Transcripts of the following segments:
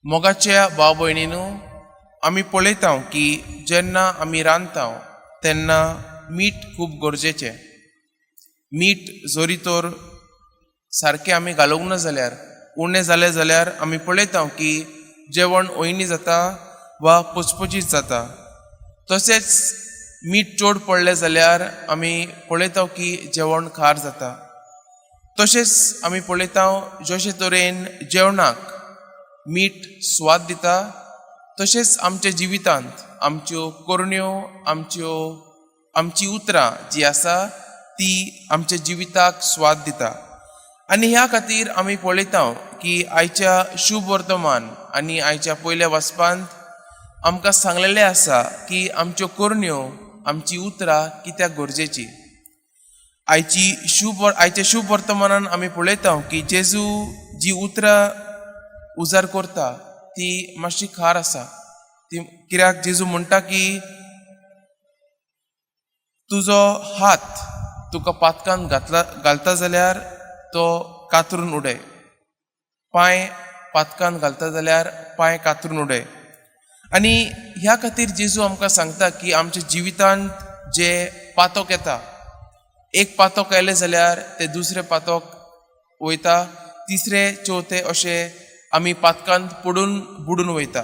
मोगाच्या भाव भयणीनू, आमी पळयता की जेन्ना आमी रांदता तेन्ना मीठ खूब गरजेचें. मीठ जरी तर सारकें आमी घालूंक ना जाल्यार, उणें जालें जाल्यार, आमी पळयता की जेवण ओयनी जाता वा पचपचीत जाता. तशेंच मीठ चड पडलें जाल्यार आमी पळयता की जेवण खार जाता. तशेंच आमी पळयता, जशे तरेन जेवणाक मीठ स्वाद दिता, तशेंच आमच्या जिवितांत आमच्यो करण्यो, आमची उतरां जी आसा, ती आमच्या जिविताक स्वाद दिता. आनी ह्या खातीर आमी पळयता की आयच्या शुभ वर्तमान आनी आयच्या पयल्या वाचपांत आमकां सांगलेलें आसा की आमच्यो करण्यो, आमची उतरां कित्याक गरजेची. आयच्या शुभ वर्तमानान आमी पळयता की जेजू जी उतरां उजार करता ती मातशी खार आसा ती, कित्याक जेजू म्हणटा की तुजो हात तुका पातकान घालता जाल्यार तो कातरून उडय, पांय पातकान घालता जाल्यार पांय कातरून उडय. आनी ह्या खातीर जेजू आमकां सांगता की आमच्या जिवितांत जे पातक येता, एक पातक आयलें जाल्यार ते दुसरे पातक वयता, तिसरे, चवथे, अशें आमी पातकांत पडून बुडून वयता.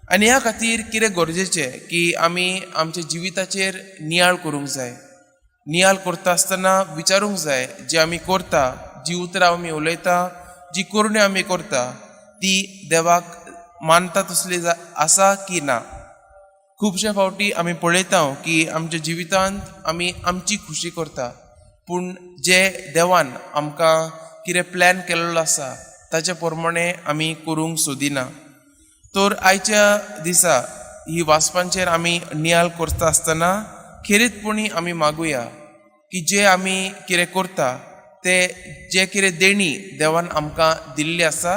आनी ह्या खातीर कितें गरजेचें की आमी आमच्या जिविताचेर नियाळ करूंक जाय. नियाळ करता आसतना विचारूंक जाय, जे आमी करता, जी उतरां आमी उलयता, जी करण्यो आमी करता, ती देवाक मानता तसली आसा की ना. खुबशे फावटी आमी पळयता की आमच्या जिवितांत आमी आमची खुशी करता, पूण जे देवान आमकां कितें प्लॅन केल्लो आसा ताचे प्रमाणे आमी करूंक सोदिना. तर आयच्या दिसा ही वाचपांचेर आमी नियाळ करता आसतना खेरीतपणी आमी मागुया की जे आमी कितें करता ते, जे कितें देणी देवान आमकां दिल्ली आसा,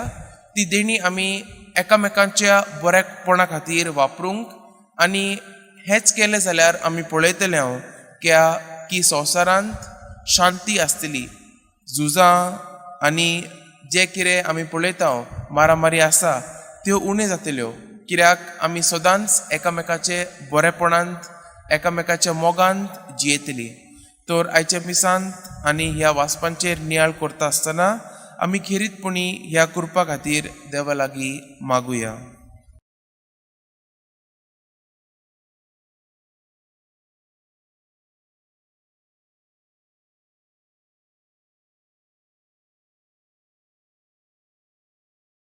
ती देणी आमी एकामेकांच्या बरेपणा खातीर वापरूंक. आनी हेंच केलें जाल्यार आमी पळयतले हांव की संवसारांत शांती आसतली. झुजां आनी जे कितें आमी पळयता मारामारी आसा, त्यो उण्यो जातल्यो, कित्याक आमी सदांच एकामेकाचे बरेपणांत, एकामेकाच्या मोगांत जियेतली. तर आयच्या मिसांत आनी ह्या वाचपांचेर नियाळ करता आसतना आमी खेरीतपणी ह्या कृपा खातीर देवा लागीं मागुया.